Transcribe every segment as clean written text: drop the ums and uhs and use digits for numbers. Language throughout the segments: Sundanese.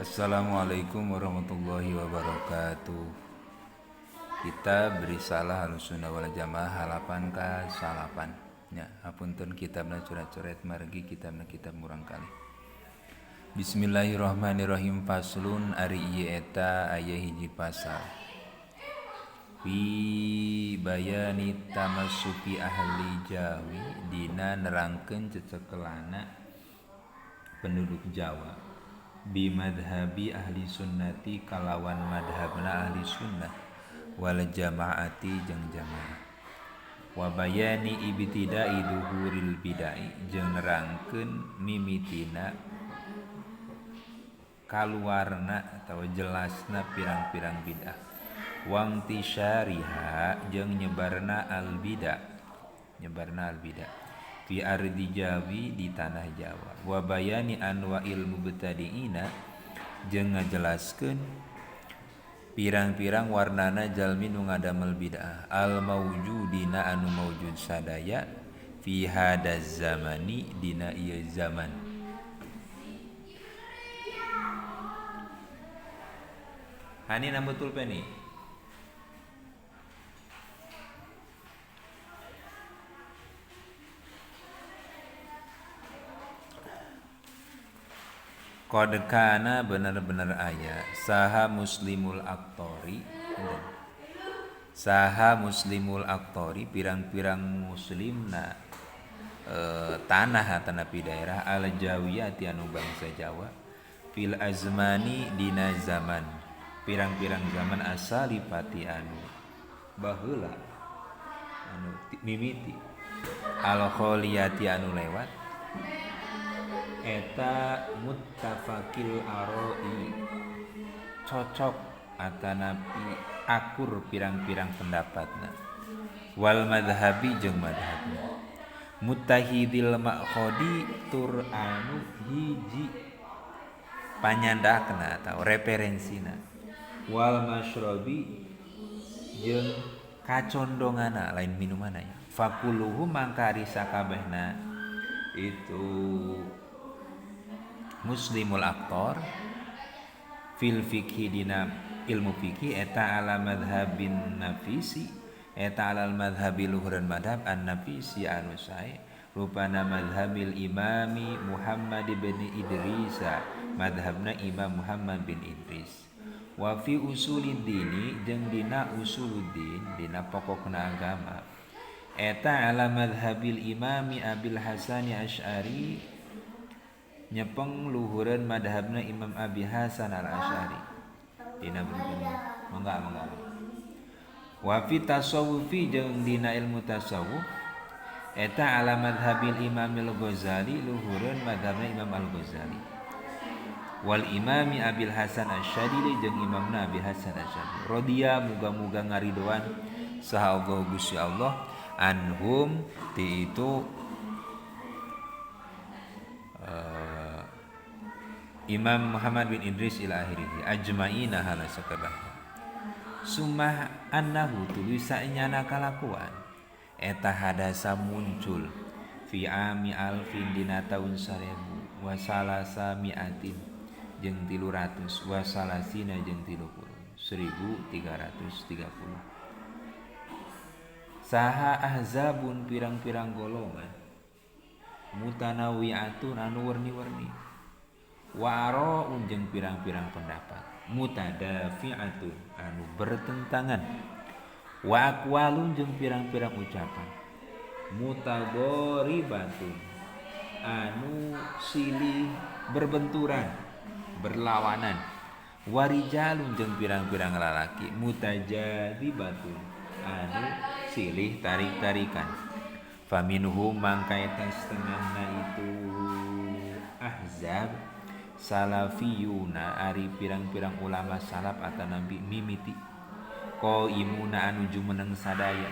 Assalamualaikum warahmatullahi wabarakatuh. Kitab Risalah Ahlussunnah wal Jamaah halapan ka salapan. Nya, hapunten kitabna coret-coret margi kitabna kitab murang kali. Bismillahirrahmanirrahim. Faslun ari ieu eta aya hiji pasal. Fi bayani tamassuki ahli Jawi dina nerangkeun cecekelana penduduk Jawa bi madhabi ahli sunnati kalawan madhabna ahli sunnah wal jamaati jeung jamaah wa bayani ibtida'i duhuril bidai jeung nerangkeun mimitina kaluarna atawa jelasna pirang-pirang bid'ah wang tisyariha jeung nyebarna al bidah fi ardi Jawi di tanah Jawa wa bayani anwa'il mubtadi'ina jeung ngajelaskeun pirang-pirang warnana jalmi nu ngadamel bid'ah al maujudina anu maujud sadaya fi hadaz zamani dina ieu zaman. Hani nambah pulpen nih. Qad kana benar-benar aya saha muslimul aktori, saha muslimul aktori pirang-pirang muslimna tanah atanapi daerah al jawiyati anu bangsa Jawa fil azmani dina zaman pirang-pirang zaman asalipati anu baheula anu mimiti al kholiyati anu lewat eta muttafaqil aroi cocok atanapi akur pirang-pirang pendapatna wal madhabi jeung madhabna muttahidil ma'khodi tur anu hiji panyandakna atau referensina wal masyrobi jeung kacondongana lain minumana ya fakuluhu mangkari sakabehna itu muslimul aktor fil fikhi dina ilmu fikih eta ala madhabin nafisi eta alal madhabi luhuran madhab an nafisi anu sae rupana madhabil imami Muhammad bin Idrisa madhabna Imam Muhammad bin Idris wa fi usulid dini jeung dina usuluddin dina pokokna agama eta ala madhabil imami Abil Hasan Asy'ari nyepeng luhureun madhabna Imam Abi Hasan Al-Asy'ari dina berikutnya mangga mangga wa fi tasawufi jeung dina ilmu tasawuf eta ala madhabil Imamil Ghazali luhureun madhabna Imam Al-Ghazali wal imami Abil Hasan Asy'ari jeung imamna Abi Hasan Asy'ari radiya muga-muga ngaridoan saha Allah Gusti Allah anhum ti itu Imam Muhammad bin Idris ila akhirih ajmaina hala sakabah sumah annahu tuluy saenyana kalakuan eta hadasa muncul fi ami alfin dina taun 1000 wa salasa miatin jeung 300 wa salasina jeung 30 1330 saha ahzabun pirang-pirang golongan mutanawiatun anu werni-werni wa araun jeung pirang-pirang pendapat mutadafi'atun anu bertentangan wa aqwalun jeung pirang-pirang ucapan mutadharibatun anu silih berbenturan berlawanan warijalun jeung pirang-pirang lalaki mutajadibatun anu silih tarik-tarikan faminhum mangka eta setengahna itu ahzab salafiyuna ari pirang-pirang ulama salaf atanapi mimiti qaimuna anu jumeneng sadaya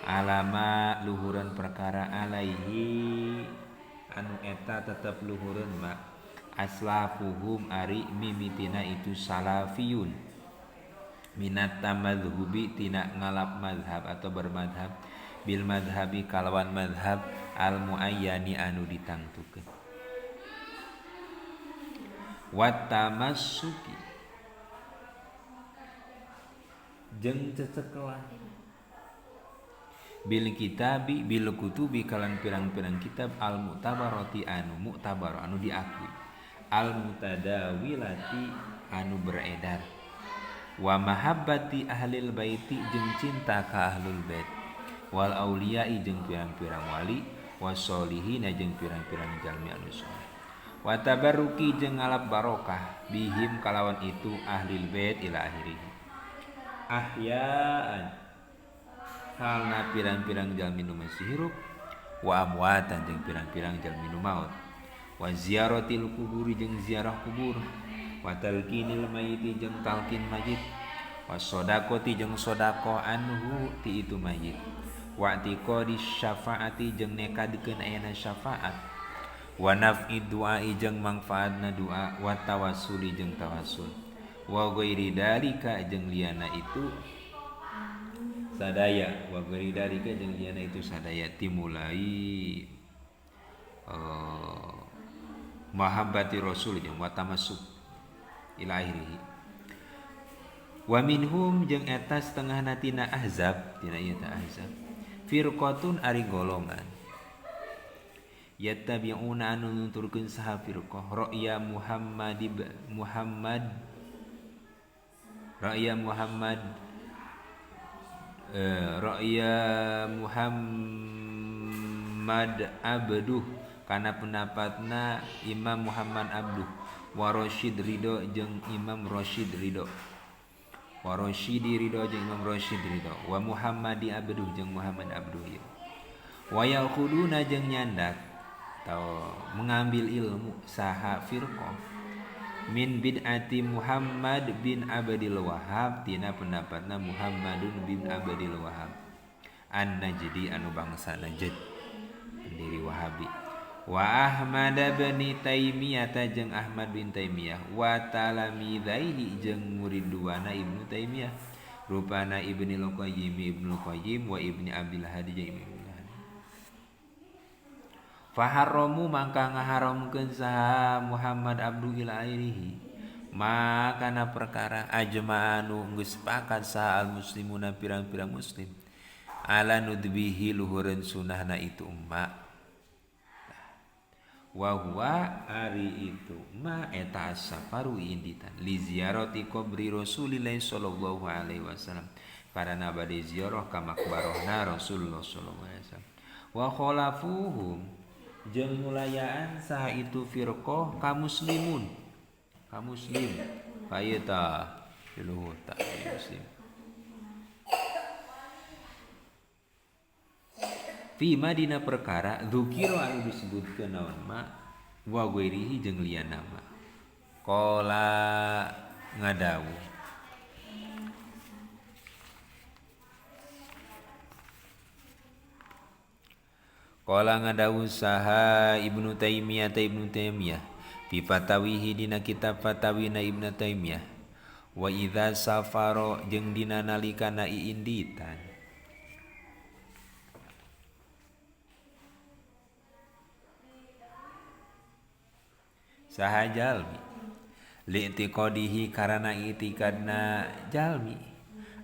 alama luhureun perkara alaihi anu eta tetep luhureun ma aslafuhum ari mimitina itu salafiyun minat tamadhubi tina ngalap madhab atau bermadhab bil madhabi kalawan madhab al muayyani anu ditangtukeun. Wa tamassuki jeung cecekelan bil kitabi bil kutubi kalan pirang-pirang kitab al mu'tabarati anu mu'tabar anu diakui al mutadawilati anu beredar wa mahabbati ahlil baiti jeung cinta ka ahlul bait wal auliyai jeung pirang-pirang wali wasolihina jeung pirang-pirang jalmi anu soleh wa tabarruki jeung ngalap barokah bihim kalawan itu ahlil bait ila akhirih ahyaan halna pirang-pirang jalmi nu masih hirup wa amwatan jeung pirang-pirang jalmi nu maut wa ziaratil kuburi jeung ziarah kubur wa talqinil mayiti jeung talqin mayit wa shadaqati jeung sedekah anhu ti itu mayit wa i'tiqadi syafaati jeung nekadkeun ayana syafaat wa naf'i du'ai jeung mangfaatna doa wa tawassuli jeung tawassul wa ghairi dalika jeung liana itu sadaya wa ghairi dalika jeung liana itu sadaya timulai mahabbati rasul jeung wa tamassuk ila akhirih wa minhum jeung eta setengahna tina ahzab tina ieu teh ahzab firqatun ari golongan yattabi'una anu nuturkeun saha firqah ra'ya Muhammad ra'ya Muhammad ra'ya Muhammad Abduh kana pendapatna Imam Muhammad Abduh wa Rashid Ridho jeung Imam Rashid Ridho wa Rashidi Ridho jeung Imam Rashid Ridho wa Muhammadi Abduh jeung Muhammad Abduh ieu wa ya'khuduna jeung nyandak atau mengambil ilmu saha firqah min bid'ati Muhammad bin Abdul Wahhab tina pendapatna Muhammadun bin Abdul Wahhab an-Najdi anu bangsa Najd pendiri Wahabi wa Ahmad bin Taimiyah jeung Ahmad bin Taimiyah wa talamidaihi jeung murid duana Ibnu Taimiyah rupana Ibnu Qayyim Ibnu Qayyim wa Ibnu Abdul Hadi jeung Ibnu Hadi faharramu mangka ngaharamkeun saha Muhammad Abdul ila airihi makana perkara ajma'anu geus sepakat saha al muslimuna pirang-pirang muslim ala nudbihi luhureun sunahna itu umma wa huwa ari itu ma eta as-safaru inditan li ziyarati qabri Rasulillah sallallahu alaihi wasallam karena bade ziarah ka makbarahna Rasulullah sallallahu alaihi wasallam wa khalafuhum jeung mulayaan saha itu firqah ka muslimun ka muslim ka ieu tah di luhur tah muslim fi madina perkara dzukira anu disebutkeun naon ma wa ghairihi jeung liyana ma qala ngadawuh qala ngadawuh saha Ibnu Taimiyah ta Ibnu Taimiyah fi fatawihi dina kitab fatawina Ibnu Taimiyah wa idza safara jeung dina nalikana iinditan saha jalmi li'tiqadihi karana itikadna jalmi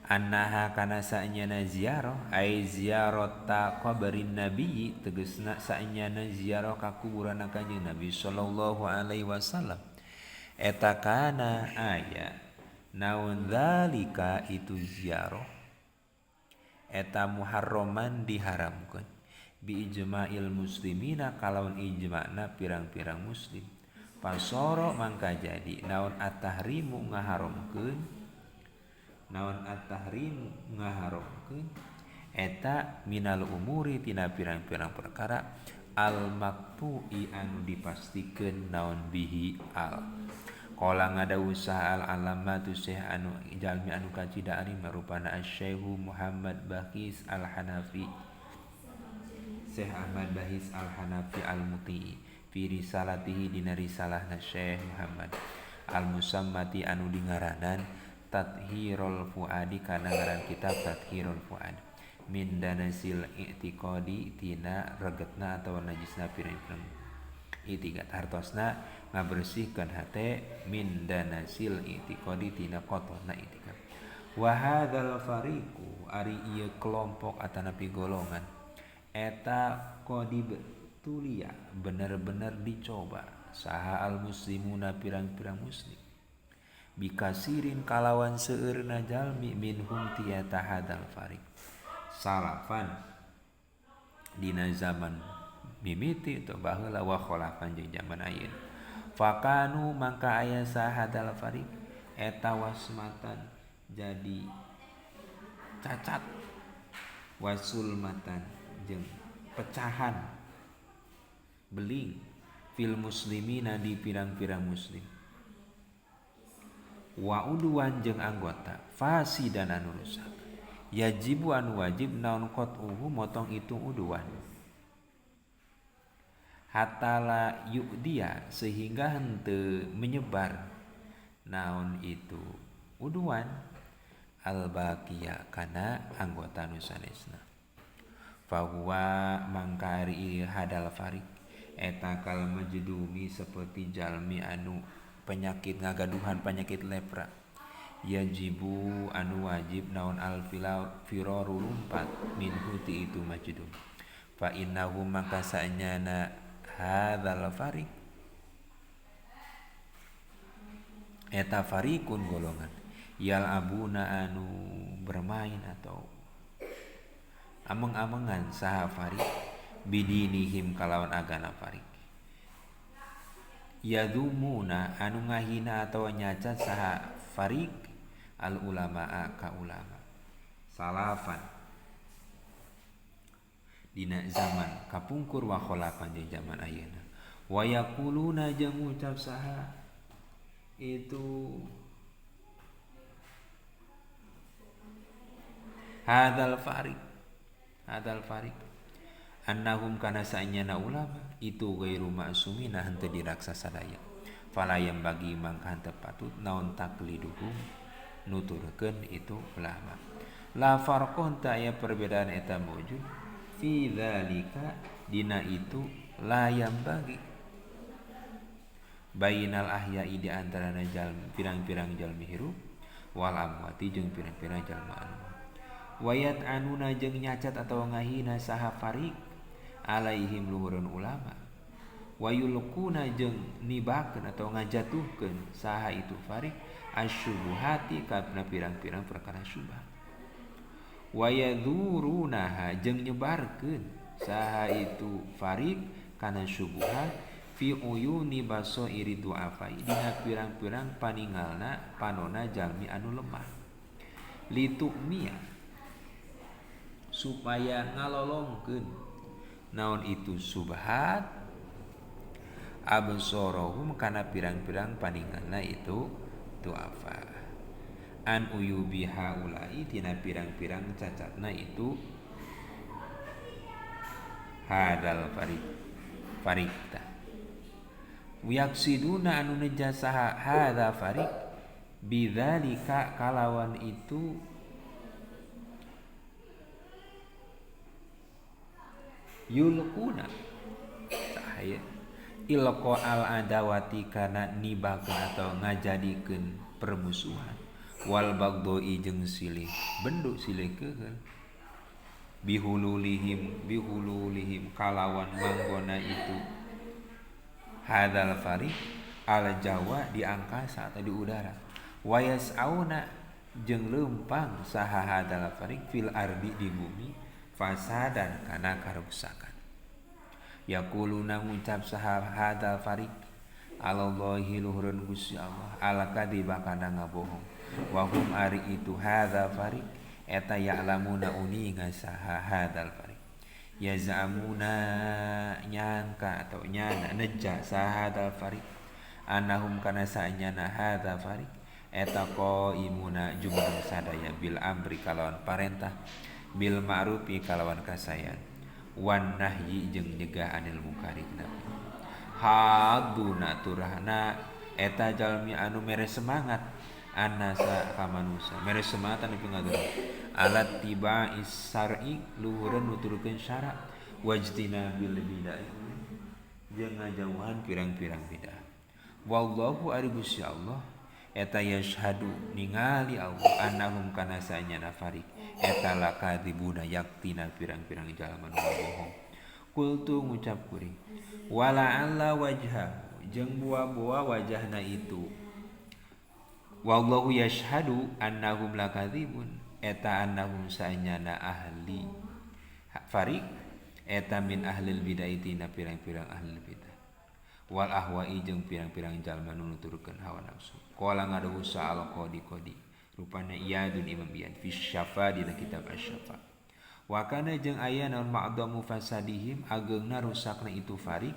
annaha kana sa'nyana ziarah ai ziyarata qabrin nabi tegasna sa'nyana ziarah ka kuburan Kanjeng Nabi sallallahu alaihi wasallam eta kana aya naon zalika itu ziarah eta muharraman diharamkeun bi ijma'il muslimina kalawan ijma'na pirang-pirang muslim pasoro mangka jadi naon at-tahrimu ngaharamkeun naon at-tahrimu ngaharamkeun eta minal umuri tina pirang-pirang perkara al maqtu'i anu dipastikeun naon bihi al qala ngada usaha al alamatu syekh anu jalmi anu kacida ari marupana asy-syekhu Muhammad Bahis al-Hanafi Syekh Ahmad Bahis al-Hanafi al-Muti'i fi risalatihi dina risalahna Syekh Muhammad al-Musammati anu dingaranan Tathhirul Fuadi kana ngaran kitab Tathhirul Fuad min danasil i'tiqadi tina regetna atawa najisna pirang-pirang I'tiqad hartosna ngabersihkeun hate min danasil i'tiqadi tina kotorna i'tiqad. Wa hadzal fariqu ari ieu kelompok atanapi golongan eta qadib tulia bener-bener dicoba saha al muslimuna pirang-pirang muslim bikasirin kalawan seueurna jalmi minhum ti eta hadzal fariq salafan dina zaman mimiti atau baheula wa khalafan jeung zaman ayeuna fakanu mangka aya saha hadzal fariq eta wasmatan jadi cacat wasulmatan jeung pecahan beling fil muslimina di pirang-pirang muslim wa uduan jeung anggota fasidan anu rusak yajibu anu wajib naon qat'uhu motong itu uduan hatala yu'diya sehingga henteu menyebar naon itu uduan al-baqiya kana anggota nu sanesna fahuwa mangkari hadal farik eta kal majdumi seperti jalmi anu penyakit ngagaduhan penyakit lepra yajibu anu wajib naon al firaru lumpat minhu ti itu majdum fa innahu maka saenyana hadzal farik eta farikun golongan yal abuna anu bermain atau ameng-amengan saha farik bidinihim kalawan agama farik yadumuna anu ngahina atau nyacat saha farik al ulama ka ulama salafan dina zaman kapungkur wa khalafan jeung zaman ayeuna wa yaquluna jeung ngucap saha itu hadzal farik hadzal farik annahum kana saenyana ulama itu ghairu ma'sumina henteu diraksa sadaya fala yang bagi mangka henteu patut naon takliduhum nuturkeun itu ulama la farqun ta aya perbedaan eta mawjud fi dzalika dina itu la yang bagi bainal ahya'i di antarana jalmi pirang-pirang jalmi hirup wal amwati jeung pirang-pirang jalma anu wayat anuna jeung nyacat atau ngahina saha farik alaihim luhureun ulama wayulquna jeung nibakeun atau ngajatuhkeun saha itu farik asyubuhati kana pirang-pirang perkara syubhat wayadzurunaha jeung nyebarkeun saha itu farik kana syubhat fi uyuni basoiri du'afai dina pirang-pirang paningalna panona jalmi anu lemah litukmia supaya ngalolongkeun naon itu subhat absorohum kana pirang-pirang paningalna itu du'afa an uyubi haulai tina pirang-pirang cacatna itu hadal farik farikta wiyaksiduna anu nejasaha hadza farik bidzalika kalawan itu yulquna sahaya ilqa al adawati kana nibakeun atau ngajadikeun permusuhan wal bagdoi jeung silih bendu silih keuheul bihululihim bihululihim kalawan manggona itu hadzal farik al jawa di angkasa atau di udara wayas'auna jeung leumpang saha hadzal farik fil ardi di bumi fasadan kana karuksakan yaquluna ngucap saha hadzal farik alallahi luhureun Gusti Allah ala kadiba kana ngabohong wa hum ari itu hadzal farik eta ya'lamuna uninga saha hadzal farik yaz'amuna nyangka atau nyana neja saha hadzal farik annahum kana saenyana hadzal farik eta qaimuna jumeneng sadaya bil amri kalawan parentah bil ma'rufi kalawan kasayan wan nahyi jeung nyegah anil mungkari haduna turahna eta jalmi anu mere semangat anasa ka manusia mere semangat anu pingatur alat tiba isar'i luhureun nuturkeun syara wajtina bil bid'ah jeung ngajauhan pirang-pirang bidah. Wallahu ari Gusti Allah eta yashhadu ningali Allah annahum kana saenyana farik eta lakadzibuna yaktina pirang-pirang jalma nu bohong. Kultu ngucap kuring wala alla wajha jeung buah-buah wajahna itu wallahu yashhadu annahum lakadzibun eta annahum saenyana ahli farik eta min ahlil bidah tina pirang-pirang ahlil bidah wal ahwa'i jeung pirang-pirang jalma nu nuturkeun hawa nafsu. Qala ngaduhu sa'al qadi qadi rupana iyadun imam iyad fi syafa dina kitab asy-syafa. Wa kana jeung aya naon ma'dhamu fasadihim ageungna rusakna itu farik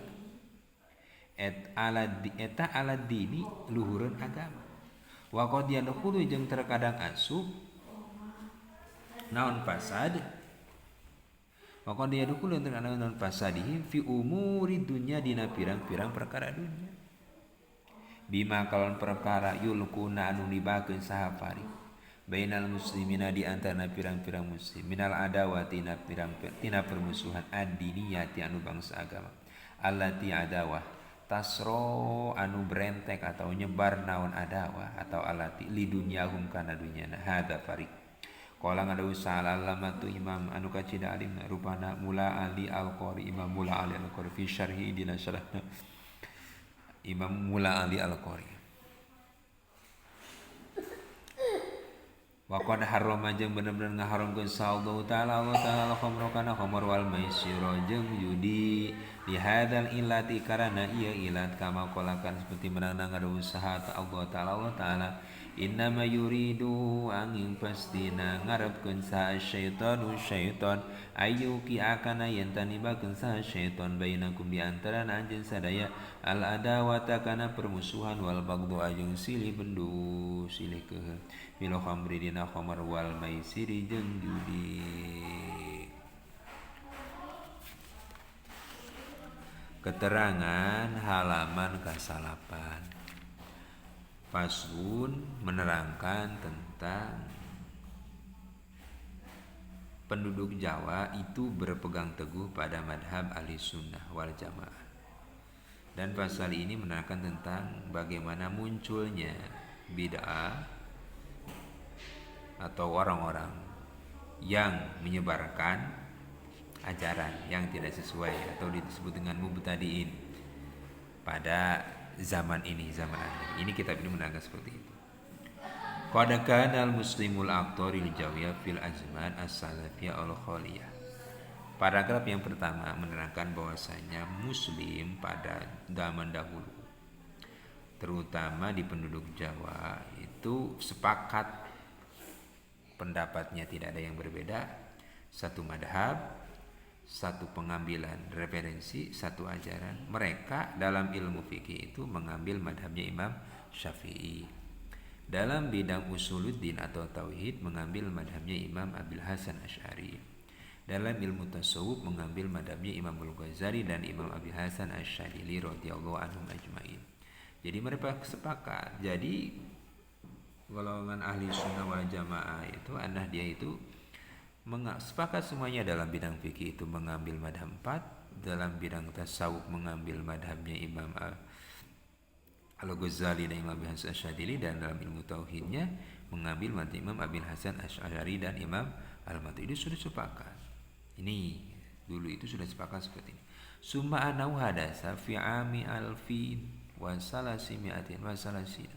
et ala eta ala dini luhureun agama. Wa qad yadkhulu jeung terkadang asup naon fasad wa qad yadkhulu terkadang naon fasadihim fi umuri dunya dina pirang-pirang perkara dunya bima kalon perkara yulquna anu dibakeun saha farik bainal muslimina di antara pirang-pirang muslim minal adawati tina pirang tina permusuhan addiniyati anu bangsa agama allati adawah tasro anu berentek atau nyebar naon adawah atau alati lidunyahum kana dunyana hadza farik. Qala ngadawu sa'alamatu imam anu kacida alim rupana Mula Ali Al-Qari Imam Mula Ali Al-Qari fi syarhi dina syarahna Imam Mula Ali Al-Qari. Wa qad harrama jeung bener-bener ngaharamkeun Allah Ta'ala Allah Ta'ala khamra kana khamr wal maisir jeung judi li hadzal illati karana ieu ilat kama qalakan seperti menang ngadawu saha Allah Ta'ala Allah Ta'ala innama yuridu angin pastina ngarepkeun saha syaitanu syaitan ayyuki akana yen tanibakeun saha syaitan bainakum di antara anjeun sadaya al adawata kana permusuhan wal bagdu ajung silih bendu silih keuheul fil khamri dina khamar wal maisiri jeung judi. Keterangan halaman ke-8. Faslun menerangkan tentang penduduk Jawa itu berpegang teguh pada madhab ahli sunnah wal jamaah. Dan pasal ini menerangkan tentang bagaimana munculnya bid'ah atau orang-orang yang menyebarkan ajaran yang tidak sesuai atau disebut dengan mubtadi'in pada zaman ini, zaman akhir. Ini kitab ini menerangkan seperti itu. Qad kana al-muslimul aqtaril jawiyah fil azman as-salafiyah al-khaliyah. Paragraf yang pertama menerangkan bahwasanya muslim pada zaman dahulu, terutama di penduduk Jawa itu sepakat pendapatnya, tidak ada yang berbeda, satu madhab, satu pengambilan referensi, satu ajaran. Mereka dalam ilmu fikih itu mengambil madhabnya Imam Syafi'i. Dalam bidang usuluddin atau tauhid mengambil madhabnya Imam Abil Hasan Asy'ari. Dalam ilmu tasawuf mengambil madhabnya Imam Al-Ghazali dan Imam Abi Hasan Asy-Syadzili radhiyallahu anhum ajmain. Jadi mereka sepakat. Jadi golongan ahli sunnah wal jamaah itu anah dia itu sepakat semuanya dalam bidang fikih itu mengambil madhab 4, dalam bidang tasawuf mengambil madhabnya Imam Al-Ghazali dan Imam Abi Hasan Asy-Syadzili, dan dalam ilmu tauhidnya mengambil madhab Imam Abil Hasan Asy'ari dan Imam Al-Maturidi. Sudah sepakat. Ini dulu itu sudah sepakat seperti ini. Summa anau hadasa fi ami alfin wa salasimiatin wa salasina.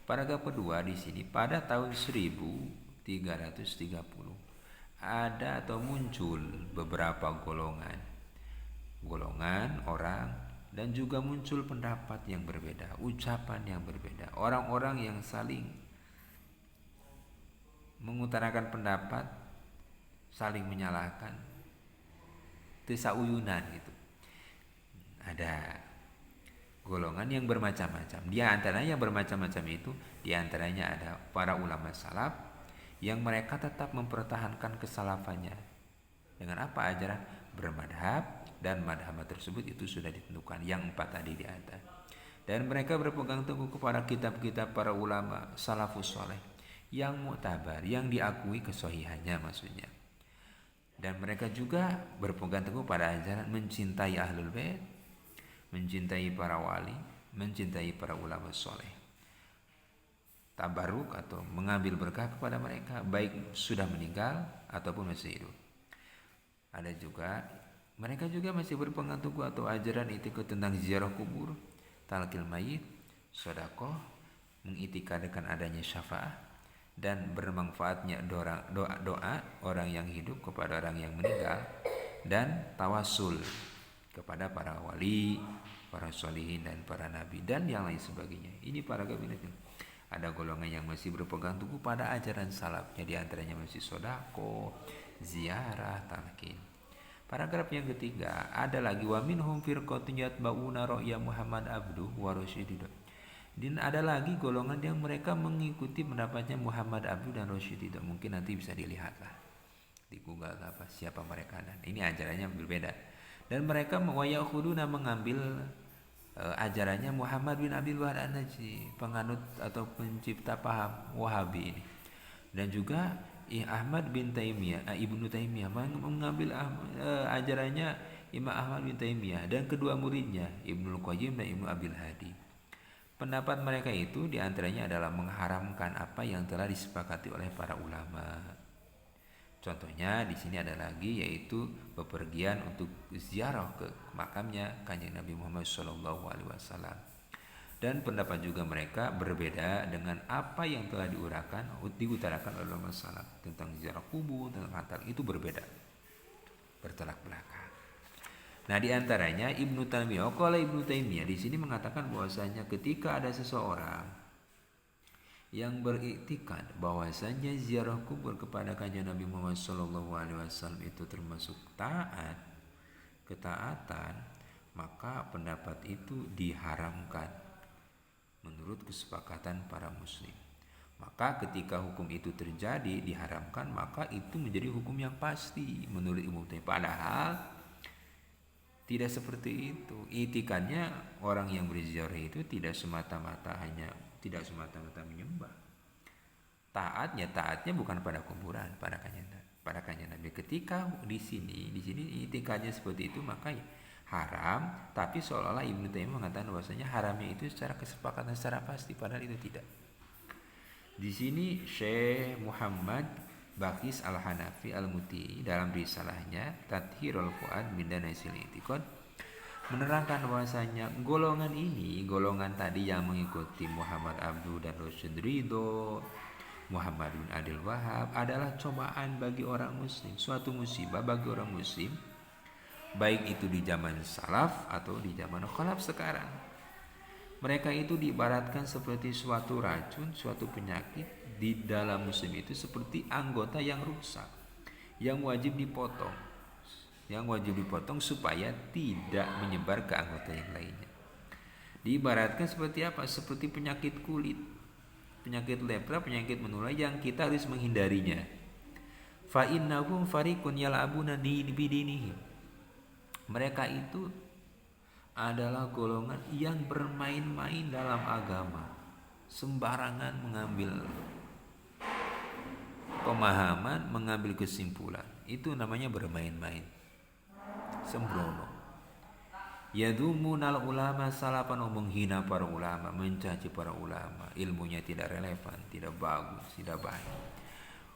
Paragraf kedua di sini pada tahun 1330 ada atau muncul beberapa golongan orang, dan juga muncul pendapat yang berbeda, ucapan yang berbeda, orang-orang yang saling mengutarakan pendapat, saling menyalahkan, tesauyunan gitu. Ada golongan yang bermacam-macam. Di antaranya yang bermacam-macam itu, di antaranya ada para ulama salaf yang mereka tetap mempertahankan kesalafannya. Dengan apa ajaran? Bermadhab, dan madhab tersebut itu sudah ditentukan yang empat tadi di atas. Dan mereka berpegang teguh kepada kitab-kitab para ulama salafus soleh yang muktabar, yang diakui kesohihannya maksudnya. Dan mereka juga berpegang teguh pada ajaran mencintai ahlul bait, Mencintai para wali, mencintai para ulama soleh. Tabarruk atau mengambil berkah kepada mereka, baik sudah meninggal ataupun masih hidup. Ada juga mereka juga masih berpegang teguh atau ajaran itikad tentang ziarah kubur, talqil mayit, sedekah, mengitikadkan adanya syafaat dan bermanfaatnya doa orang yang hidup kepada orang yang meninggal, dan tawasul kepada para wali, para sholihin dan para nabi dan yang lain sebagainya. Ini para kabinet. Ada golongan yang masih berpegang teguh pada ajaran salafnya, di antaranya masih sodako, ziarah, talqin. Paragraf yang ketiga ada lagi wa minhum firqatun yatba'una ra'ya Muhammad Abduh wa Rasyid. Dan ada lagi golongan yang mereka mengikuti pendapatnya Muhammad Abduh dan Rasyid. Mungkin nanti bisa dilihat lah di Google apa siapa mereka, dan ini ajarannya berbeda. Dan mereka wa ya'khuduna mengambil ajarannya Muhammad bin Abdul Wahhab An-Najdi, penganut atau pencipta paham Wahabi ini. Dan juga Ahmad bin Taimiyah, Ibnu Taimiyah mengambil ajarannya Imam Ahmad bin Taimiyah dan kedua muridnya Ibnul Qayyim dan Ibnu Abil Hadi. Pendapat mereka itu diantaranya adalah mengharamkan apa yang telah disepakati oleh para ulama. Contohnya di sini ada lagi, yaitu bepergian untuk ziarah ke makamnya Kanjeng Nabi Muhammad SAW. Dan pendapat juga mereka berbeda dengan apa yang telah diutarakan oleh ulama salaf tentang ziarah kubur, tentang antar, itu berbeda, bertolak belakang. Nah, di antaranya Ibnu Taimiyah. Kalau Ibnu Taimiyah di sini mengatakan bahwasanya ketika ada seseorang yang beriktikad bahwasanya ziarah kubur kepada Kanjeng Nabi Muhammad SAW itu termasuk taat, ketaatan, maka pendapat itu diharamkan menurut kesepakatan para muslim. Maka ketika hukum itu terjadi diharamkan, maka itu menjadi hukum yang pasti menurut Ibnu Taimiyah. Padahal tidak seperti itu. Itikannya orang yang berziarah itu tidak semata-mata menyembah. Taatnya bukan pada kuburan, pada kanjeng Nabi. Ketika di sini itikadnya seperti itu, maka haram, tapi seolah-olah Ibnu Taimiyah mengatakan bahwasanya haramnya itu secara kesepakatan secara pasti, padahal itu tidak. Di sini Syekh Muhammad Bakis Al-Hanafi Al-Muti dalam risalahnya Tathhirul Fuad min Danasil I'tiqad menerangkan bahwasanya golongan ini, golongan tadi yang mengikuti Muhammad Abduh dan Rasyid Ridho, Muhammad bin Abdul Wahhab, adalah cobaan bagi orang muslim, suatu musibah bagi orang muslim, baik itu di zaman salaf atau di zaman khalaf sekarang. Mereka itu diibaratkan seperti suatu racun, suatu penyakit di dalam muslim itu, seperti anggota yang rusak, yang wajib dipotong, supaya tidak menyebar ke anggota yang lainnya. Diibaratkan seperti apa? Seperti penyakit kulit, penyakit lepra, penyakit menular yang kita harus menghindarinya. Fa innahum fariqun yal'abuna bidinihim. Mereka itu adalah golongan yang bermain-main dalam agama, sembarangan mengambil pemahaman, mengambil kesimpulan. Itu namanya bermain-main, sembrono. Yadumunal ulama salapan, menghina para ulama, mencaci para ulama, ilmunya tidak relevan, tidak bagus, tidak baik.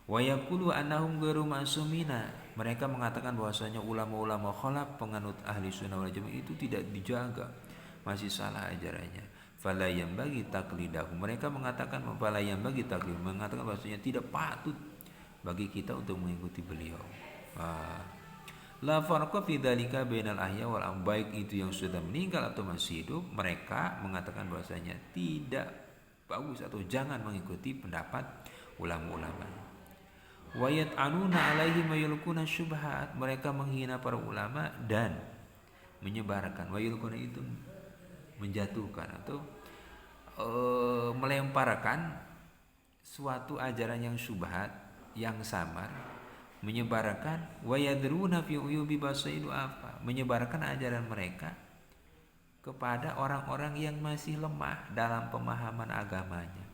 Wa yaqulu annahum ghairu ma'sumina. Mereka mengatakan bahwasanya ulama-ulama khalaf penganut ahli sunnah wal jamaah itu tidak dijaga, masih salah ajarannya. Fala yanbaghi taqlidahu. Mereka mengatakan fala yanbaghi taqlid, mengatakan bahwasanya tidak patut bagi kita untuk mengikuti beliau. La farqa fi dzalika bainal ahya wal am, baik itu yang sudah meninggal atau masih hidup, mereka mengatakan bahwasanya tidak bagus atau jangan mengikuti pendapat ulama-ulama. Wa yat'anuna alaihi wa yulquna syubhat, mereka menghina para ulama dan menyebarkan, wa yulquna itu menjatuhkan atau melemparkan suatu ajaran yang syubhat, yang samar, menyebarkan wa yadruna fi uyubi basaidu apa, menyebarkan ajaran mereka kepada orang-orang yang masih lemah dalam pemahaman agamanya.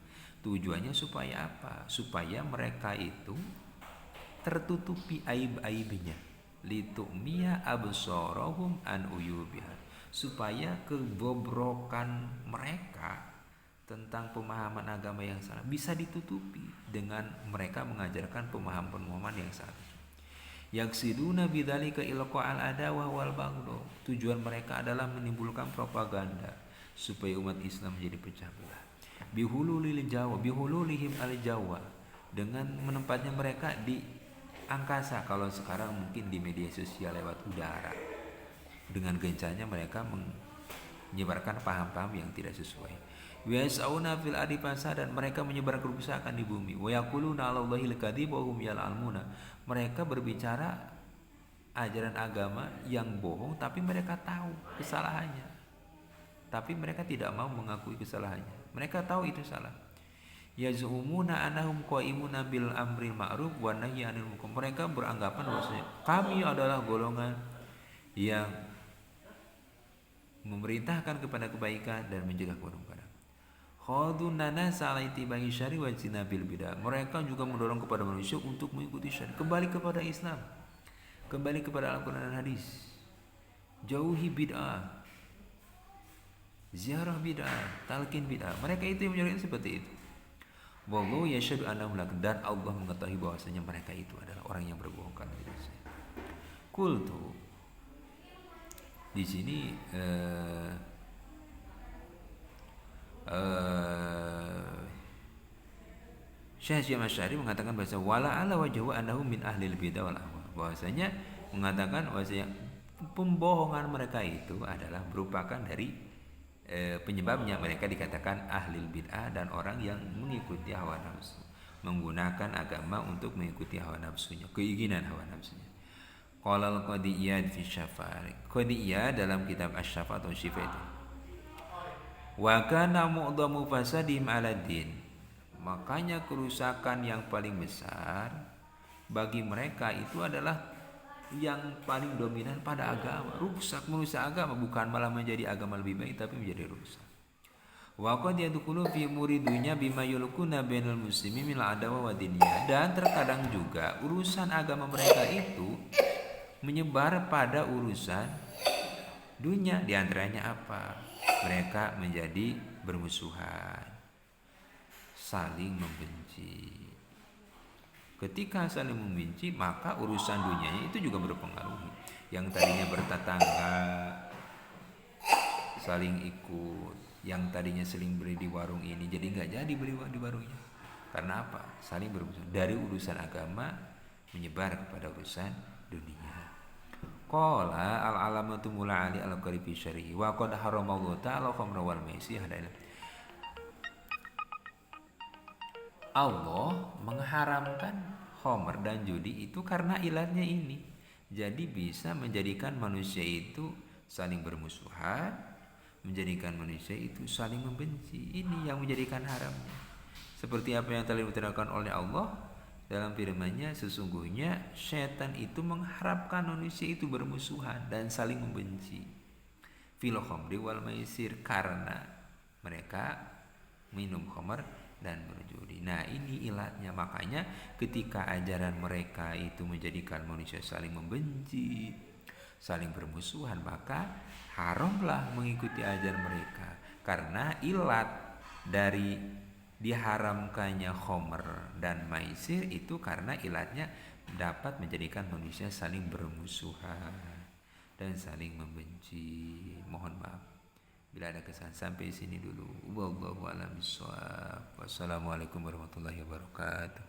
Tujuannya supaya apa? Supaya mereka itu tertutupi aib-aibnya. Litu'miya absarahum an uyubiha. Supaya kebobrokan mereka tentang pemahaman agama yang salah bisa ditutupi dengan mereka mengajarkan pemahaman-pemahaman yang salah. Yaksiduna bidzalika ilqa'al adawah wal baghdha. Tujuan mereka adalah menimbulkan propaganda supaya umat Islam menjadi pecah belah. Bihululil Jawa, bihululihim al Jawa, dengan menempatnya mereka di angkasa, kalau sekarang mungkin di media sosial lewat udara. Dengan gencarnya mereka menyebarkan paham-paham yang tidak sesuai. Wa yas'auna fil ardi fasadan, mereka menyebar kerusakan di bumi. Wa yaquluna 'alallahi al-kadhiba wa hum ya'lamuna. Mereka berbicara ajaran agama yang bohong, tapi mereka tahu kesalahannya. Tapi mereka tidak mau mengakui kesalahannya. Mereka tahu itu salah. Yaz'umuna annahum qa'imuna bil amril ma'ruf wa nahyi 'anil munkar. Mereka beranggapan bahwasanya kami adalah golongan yang memerintahkan kepada kebaikan dan mencegah kemungkaran. Khadunana salaitibahi syari wa jinabil bidah. Mereka juga mendorong kepada manusia untuk mengikuti syari, kembali kepada Islam, kembali kepada Al-Quran dan hadis, jauhi bid'ah, ziarah bid'ah, talqin bid'ah. Mereka itu yang menyuruh seperti itu. Wallahu yashhadu annahum lak, dan Allah mengetahui bahwasanya mereka itu adalah orang yang berbohong karena itu. Qultu, di sini Syekh Hasyim Asy'ari mengatakan bahasa wala ala wajhu annahu min ahlil bidah wal ahwa, bahwasanya mengatakan bahwasanya pembohongan mereka itu adalah merupakan dari penyebabnya mereka dikatakan ahlil bid'ah dan orang yang mengikuti hawa nafsu, menggunakan agama untuk mengikuti hawa nafsunya, keinginan hawa nafsunya. Qala al-Qadiyad fi Syafa', Qadiyad dalam kitab Asy-Syafa' atau Syifa itu, wa kana mu'dhamu fasadihim 'ala din, makanya kerusakan yang paling besar bagi mereka itu adalah yang paling dominan pada agama, rusak, merusak agama, bukan malah menjadi agama lebih baik tapi menjadi rusak. Wa qad yadkhulu fi muridunya bima yulquna bainal muslimin min adawa wa diniyah, dan terkadang juga urusan agama mereka itu menyebar pada urusan dunia. Di antaranya apa? Mereka menjadi bermusuhan, saling membenci. Ketika saling membenci, maka urusan dunianya itu juga berpengaruh. Yang tadinya bertetangga saling ikut, yang tadinya saling beli di warung ini jadi nggak jadi beli di warungnya. Karena apa? Saling bermusuhan. Dari urusan agama menyebar kepada urusan dunia. Qala al-alamatu mula ali al-qari fi syarihi wa qad haramallahu ta'ala khamra wal maisir. Allah mengharamkan khamr dan judi itu karena ilatnya ini. Jadi bisa menjadikan manusia itu saling bermusuhan, menjadikan manusia itu saling membenci. Ini yang menjadikan haramnya. Seperti apa yang telah diutarakan oleh Allah dalam firman-Nya, sesungguhnya setan itu mengharapkan manusia itu bermusuhan dan saling membenci. Fil khamri wal maisir, karena mereka minum khamr dan berjudi. Nah, ini ilatnya. Makanya ketika ajaran mereka itu menjadikan manusia saling membenci, saling bermusuhan, maka haramlah mengikuti ajaran mereka. Karena ilat dari diharamkannya khamr dan maisir itu karena ilatnya dapat menjadikan manusia saling bermusuhan dan saling membenci. Mohon maaf bila ada kesalahan. Sampai sini dulu. Wallahu a'lam bishawab. Wassalamualaikum warahmatullahi wabarakatuh.